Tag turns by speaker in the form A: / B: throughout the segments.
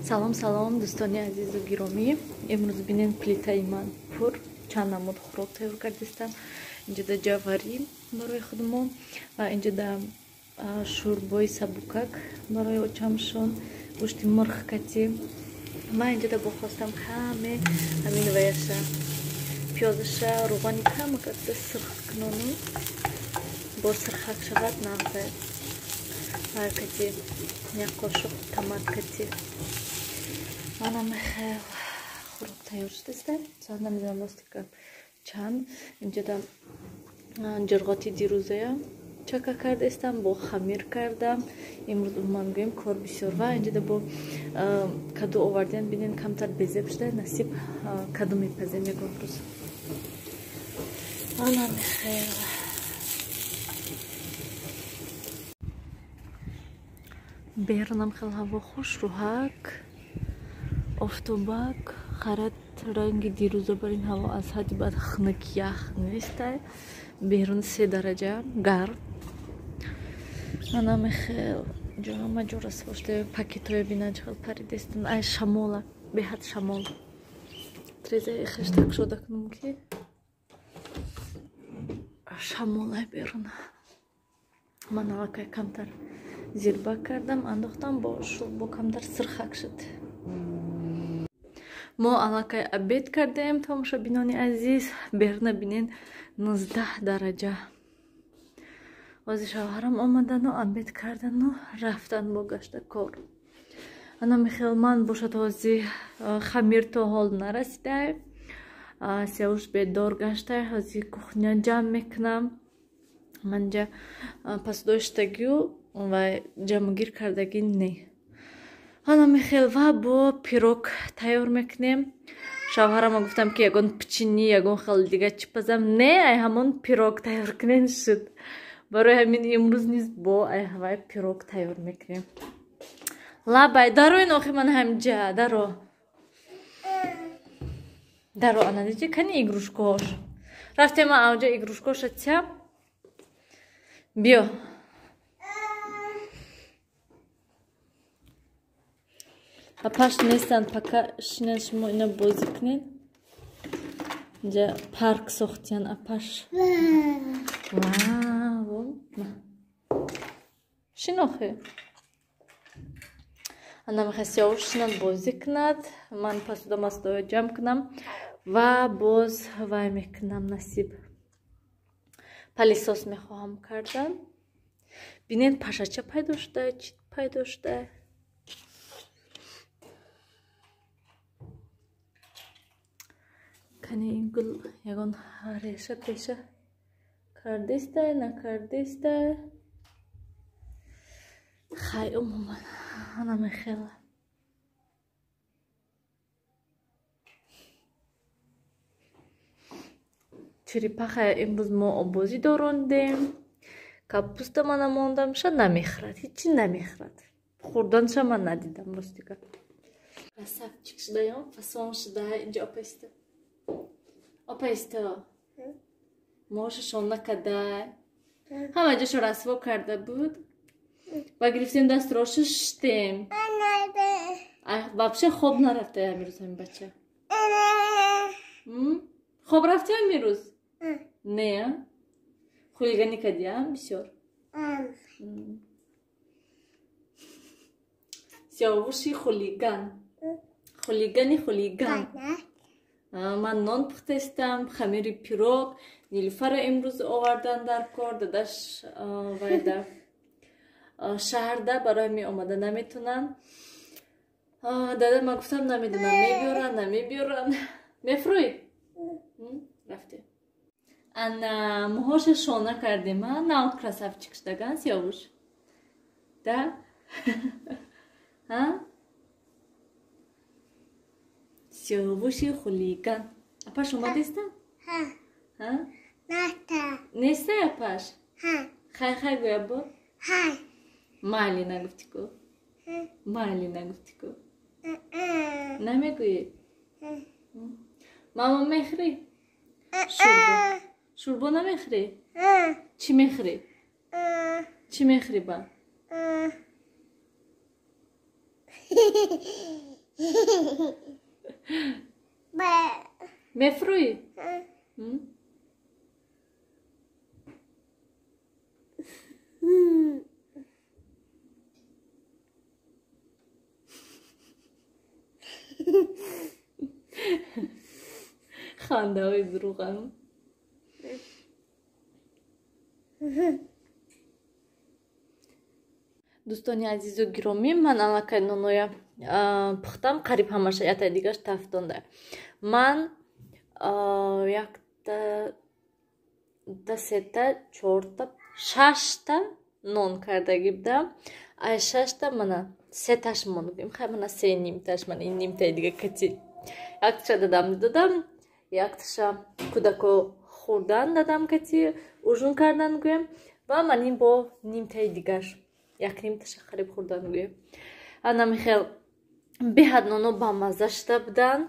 A: Салом, салом, дӯстони азизу гиромӣ. Имрӯз бинен, плитаи ман пур, чанд намуд хӯрок тайёр кардистам. Инҷода ҷаварӣ барои худмо ва инҷода шӯрбои сабукак барои очамшон, гӯшти мурғ кати. Ман инҷода бо хостам ҳаме ҳамин ваяша, пиёзаша рӯғани кама карда сирх кунону бо сирхак шавад, нағзе. Кати як қошуқ томат кати. Манам хел хӯрок тайёр шудааст. Соат намедонам, рости чанд. Инҷода ҷирғоти дирӯзая чака кардаистам, бо хамир кардам. Имрӯз умуман гӯем, кор бисёр. Ва инҷода бо каду овардем, бинен, камтар безеб шуда, насиб, каду мепазем ягон рӯз. Манам хел берунам хел ҳаво хушрӯҳак, офтобак, харат ранги дирӯза бар ин ҳаво аз ҳадди бад хунук, ях нестай. Берун 3 дараҷа, гарм. Манам хел ҷо ҳама ҷо расво шуда, пакетҳоя бинан, чӣ хел паридестан. Ай шамола, беҳад шамол. Трезаи хештак шода кунам, ки шамолай беруна. Ман аллакай камтар зирбак кардам, андохтам, бо шӯрбо камтар сирхак шуд. Мо аллакай обед кардем, тамошобинони азиз. Беруна бинен, 19 дараҷа. Ҳозир шавҳарам омадану обед кардану рафтан бо гашта кор. Ана михел ман бошад, ҳозир хамир то ҳол нарасидай, Сиёвуш бедор гаштай, ҳозир кухня ҷамъ мекунам. Манҷа пасдоштагию ва ҷамъгир кардагӣ не. Ана михел ва бо пирог тайёр мекунем. Шавҳарама гуфтам, ки ягон печенье, ягон хел дига чӣ пазам. Не, ай ҳамон пирог тайёр кунем шуд. Барои ҳамин имрӯз низ бо ай ҳавай пирог тайёр мекунем. Лабай, дароин охи, ман ҳамҷа даро, даро. Ана диҷи, кани игрушкаҳош рафтем, авҷа игрушкаҳоша тя биё. Апаш нестанд, пока шинен, шумо ина бозӣ кунед. Инҷа парк сохтиян апаш. Вау, шинохе. Ана мехоҳ Сиёвуш шинад, бозӣ кунад, ман посуда масудоя ҷамъ кунам ва боз вай мекунам, насиб, пылесос мехоҳам кардан. Бинед, пашача пайдо шуда, чӣ пайдо шуда. Кани, ин гул ягон реша пеша кардистай, накардистай? Хай, умуман ана мехела. Черепаха имрӯз мо обозӣ дорондем. Капуста мана мондамша, намехӯрад, ҳечи намехӯрад. Хӯрданша ман надидам, ростига. Красавчик шудаям, фасон шуда. Инҷо опаиста, опаиста, моша шона кадай, ҳама ҷошо расво карда буд ва гирифтем, дастро шуштем. Вообще хоб нарафта амирӯз ҳамин бача. Хоб рафти амирӯз? Не, хулиганӣ кардиам бисёр. Сиёвуши хулиган, хулигани хулиган. Ман нон пухтаистам, хамири пирог. Нилуфара имрӯз овардан дар кор, дадаш вайда шаҳрда, барои ҳамин омада наметонанд. Дада ман гуфтам, намедонам, мебиёранд, намебиёранд. Мефурӯӣ? Рафте. Ана мӯҳоша шона кардем, нав красавчик шудаган Сиёвуш, да? А Сиёвуши хулиган. Апаш омадеста? Нестай апаш? Хай, хай гӯя бо. Майли нагуфтӣ ку, майли нагуфтӣ ку, намегӯӣ? Мама мехӯрӣ? Шӯрбо, шӯрбо намехӯрӣ? Чӣ мехӯрӣ? Чӣ мехӯрӣ ба? Мефурӯӣ? Хандаҳои дурӯғам. Дӯстони азизу гиромӣ, ман аллакай ноноя пухтам, қариб ҳамаша, ятаи дигаш тафтонда. Ман якта, да, сета, чорта, шашта нон кардагӣ будам. Ай шашта мана сеташ монд. Хай мана се нимташ, мана ин нимтаи дига кати. Якташа дадам додам, якташа кӯдако хӯрдан дадам кати, ужун кардан гӯем, ва ман ин бо нимтаи дигаш, як нимташа қариб хӯрдан гӯем. Ана михел беҳад ноно бамазза шуда буданд.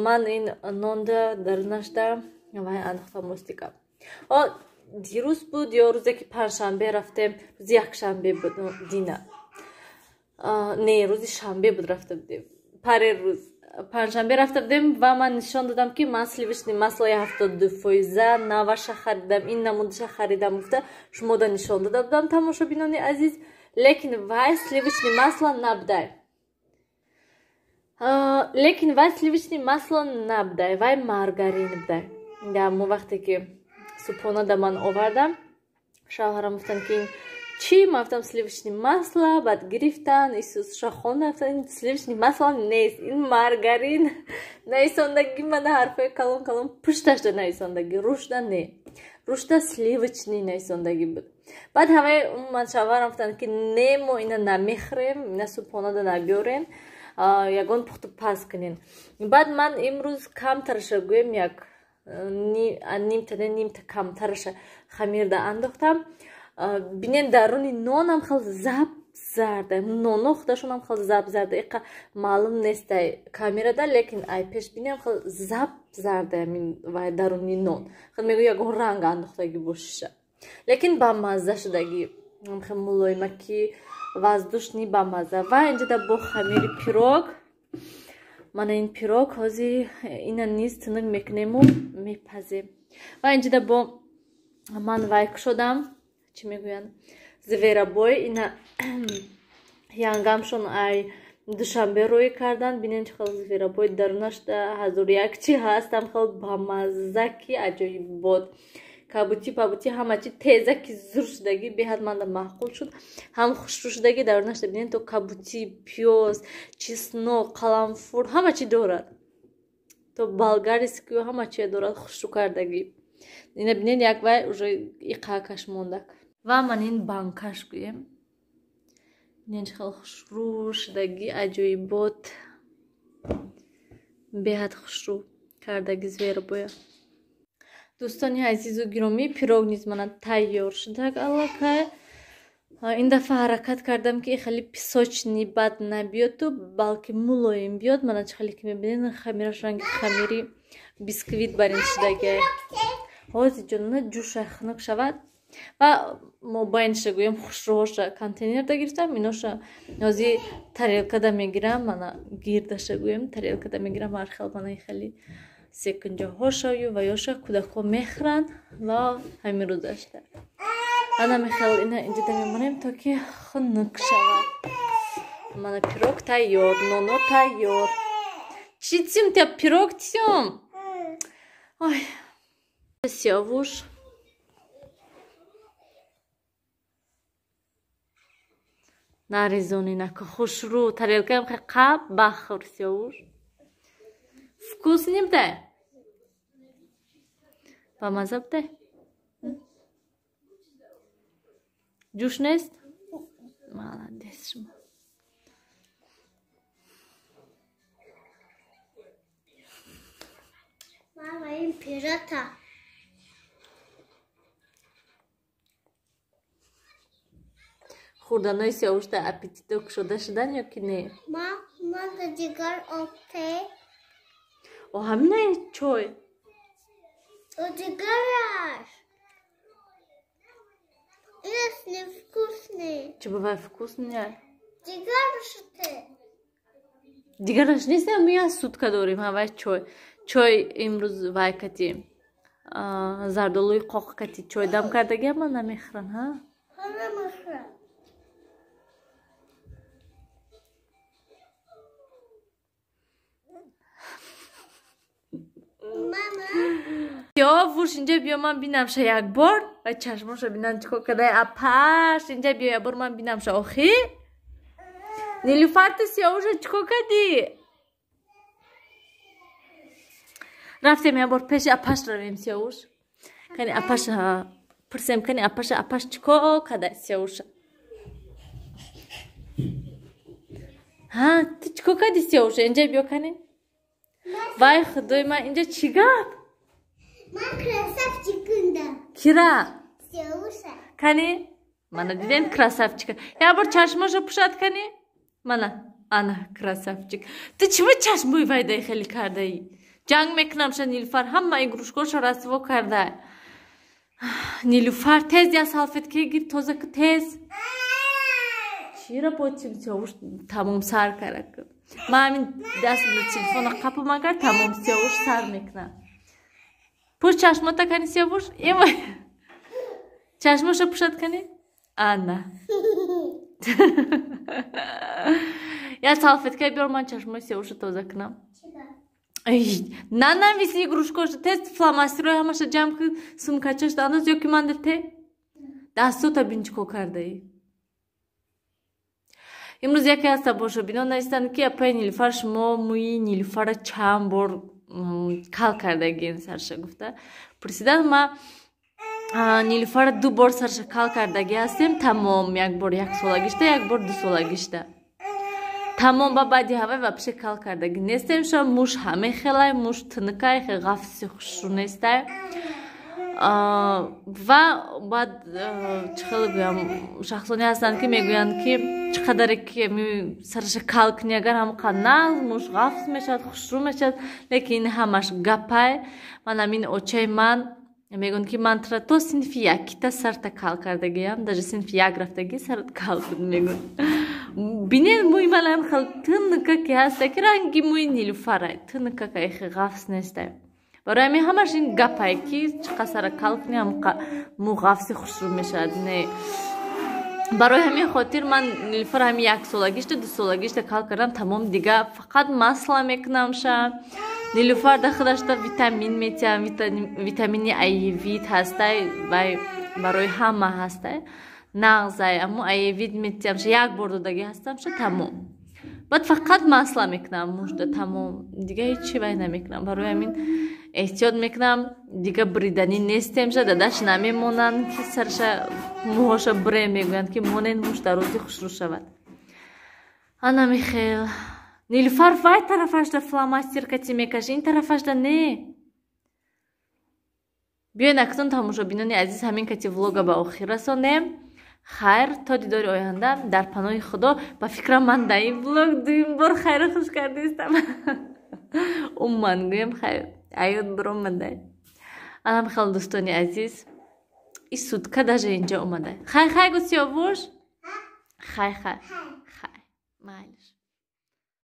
A: Ман ин нонда дарунашда вай андохтам мостика. Дирӯз буд ё рӯзе ки панҷшанбе рафтем, рӯзи якшанбе буд, дина. Не, рӯзи шанбе буд рафта будем. Паре рӯз панҷшанбе рафта будем ва ман нишон додам, ки ман сливочный маслои 72% наваша харидам, ин намудаша харидам гуфта шумода нишон дода будам, тамошобинони азиз. Лекин вай сливочный масло набудай. Лекин вай сливочный масло набудай, вай маргарин будай. Мо вақте ки субҳона да ман овардам, шавҳарам гуфтанд, ки ин чӣ? Ман гуфтам сливочный масло, баъд гирифтан, исусша хонда, гуфтан ин сливочный масло нест, ин маргарин. Нависондагӣ мана ҳарфҳои калон калон пушташда нависондагӣ, рушда не. Рушда сливочный нависондагӣ буд. Баъд ҳамаи ман шавҳарам гуфтанд, ки не, мо ина намехӯрем, ина субҳонада набиёрем, ягон пухту паз кунем. Баъд ман имрӯз камтараша гӯем, як нимта не, нимта камтараша хамирда андохтам. Бинен, даруни нонам хел заб зарда, ноно худашонам хел заб зарда, иқа маълум нестай камерада, лекин ай пеш бинем хел заб зарда вай даруни нон. Хел мегӯ ягон ранг андохтагӣ бошиша. Лекин бамазза шудагӣ, хел мулоимаки, воздушный, бамазза. Ва инҷода бо хамири пирог, мана ин пирог ҳози ина низ тунук мекунему мепазем. Ва инҷода бо ман вай кушодам, чӣ мегӯянд, зверобой, ина янгамшон ай Душанбе рӯй кардан. Бинен чӣ хел зверобой дарунаш 1001 чӣ ҳастам, хел бамазза ки аҷоибот. Кабути пабути ҳама чи теза ки зур шудагӣ, беҳад манда маъқул шуд. Ҳам хушрӯ шудагӣ дарунаш, бинен, то кабути, пиёз, чеснок, қаламфур ҳама чи дорад. То болгарский ҳама чи дорад хушрӯ кардагӣ. Ина бинен, як вай уже иқакаш мондак. Ва ман ин банкаш гӯем. Бинен чӣ хел хушрӯ шудагӣ, аҷоибот. Беҳад хушрӯ кардагӣ зверобоя. Дӯстони азизу гиромӣ, пирог низ мана тайёр шудак аллакай. Ин дафъа ҳаракат кардам, ки хеле песочный бад набиёду, балки мулоим биёд. Мана чӣ хеле ки мебинед, хамираш ранги хамири бисквит барин шудагиай. Ҳозир ҷонона ҷӯша хунук шавад ва мобайниша гӯем хушрӯҳоша контейнерда гирифтам, иноша ҳозир тарелкада мегирам, мана гирдаша гӯем тарелкада мегирам, ҳар хел мана хеле секунҷоҳошаю ва ёша кӯдакҳо мехӯранд ва ҳамин рӯзашта. Ана михел ина инҷода мемонем, то ки хунук шавад. Мана пирог тайёр, ноно тайёр. Чӣ тим та пирог тим? Ой, Сиёвуш. Нарезони нака хушрӯ, тарелкаям хел қаб бахӯр, Сиёвуш. Вкусный бдай? Бамазза бдай? Ҷӯш нест? Молодец шумо.
B: Мама, ин пирата.
A: Хӯрданои Сиёвушда аппетито кушода шудан ё ки не?
B: Ма дигар об те.
A: О, ҳамина чой.
B: О, дигараш. Инаш невкусный.
A: Чӣ бывает вкусный? Дигараш нест, мо як сутка дорем, ҳавай чой. Чой имрӯз вай кати зардолуи қоқ кати чой дам кардагиам, ман намехӯрам, ҳа? Сиёвуш, инҷа биё, ман бинамша як бор, ва чашмоша бинам чӣ кор кардай. Апаш, инҷа биё, як бор ман бинамша охи. Нилуфар, ту Сиёвуша чӣ кор кардӣ? Рафтем як бор пеши апаш равем, Сиёвуш. Кани апаша пурсем, кани апаша, апаш чӣ кор кардай Сиёвуша? Ҳа, ту чӣ кор кардӣ Сиёвуша? Инҷа биё кани. Вай худои ман, инҷа чӣ гап?
B: Ман красавчик кундам.
A: Кира?
B: Сиёвуша.
A: Кани? Мана дидем красавчика. Як бор чашмошо пӯшад кани? Мана, ана красавчик. Ту чима чашмои вайдаи хеле кардаӣ? Ҷанг мекунамша Нилуфар, ҳама игрушкоша расво карда. Нилуфар, тез я салфетка гир, тоза ку тез. Чира бо чим Сиёвуш тамом сар кара. Ман ҳамин даст телефона қапам агар тамом Сиёвуш сар мекунам. Пӯш чашмота кани Сиёвуш? Эма. Чашмоша пӯшад кани? Ана. Я салфетка биёр, ман чашмои Сиёвуша тоза кунам. Нанавис игрушкоша, тез фломастерои ҳамаша ҷамъ кун, сумкачашта андоз ё ки ман те дастота бин чӣ кор кардаӣ. Имрӯз яке аз тамошобинон навистанд, ки апаи Нилуфар, шумо мӯи Нилуфарро чанд бор кал кардагиен сарша гуфта. Пурсиданд, ма Нилуфарро 2 бор сарша кал кардагӣ ҳастем, тамом, як бор 1 солагишта, як бор 2 солагишта. Тамом, ба баъди ҳавай вообще кал кардагӣ нестем ша, муш ҳаме хелай, муш тинукай, хе ғафси хушрӯ нестай. Ва баъд чӣ хеле гӯям, шахсоне ҳастанд, ки мегӯянд, ки чӣ қадаре ки сараша кал кунӣ, агар ҳамон қадр нағз муш ғафс мешавад, хушрӯ мешавад, лекин ин ҳамаш гапай. Ман ҳамин очаи ман мегӯянд, ки ман тура то синфи якита сарта кал кардагиам, даже синфи 1 рафтагӣ сарат кал буд, мегӯянд. Бинед мӯи манам хел тинка ки ҳаста, ки ранги мӯи Нилуфарай, тинка ка ихе ғафс нестай. Барои ҳамин ҳамаш ин гапай, ки чӣ қадр сара кал кунӣ, ҳамон мӯ ғафси хушрӯ мешавад. Не. Барои ҳамин хотир ман Нилуфар ҳамин 1 солагишта, 2 солагишта кал кардам, тамом, дига фақат масла мекунамша. Нилуфар да худашта витамин метиҳам, витамини аевит ҳастай, вай барои ҳама ҳастай. Нағзай, аммо аевит метиҳамша, як бор додагӣ ҳастамша, тамом. Баъд фақат масла мекунам мушда, тамом. Дига ҳеҷ чи вай намекунам. Барои ҳамин эҳтиёт мекунам, дига бриданӣ нестемша, дадаш намемонанд, ки сарша мӯҳоша бирем, мегӯянд, ки монен муш дарози хушрӯ шавад. Ана михел. Нилуфар вай тарафашда фломастер кати мекаши, ин тарафашда не. Биёед акнун тамошобинони азиз, ҳамин кати влога ба охир расонем. Хайр, то дидори оянда, дар паноҳи Худо. Ба фикрам ман дар ин влог дуюм бор хайру хуш кардистам. Умуман гӯем хайр, аёд биромадай. Анам хел дӯстони азиз, ин сутка даже инҷа омадай. Хай хай гӯ Сиёвуш? Хай хай. Хай. Майлиш.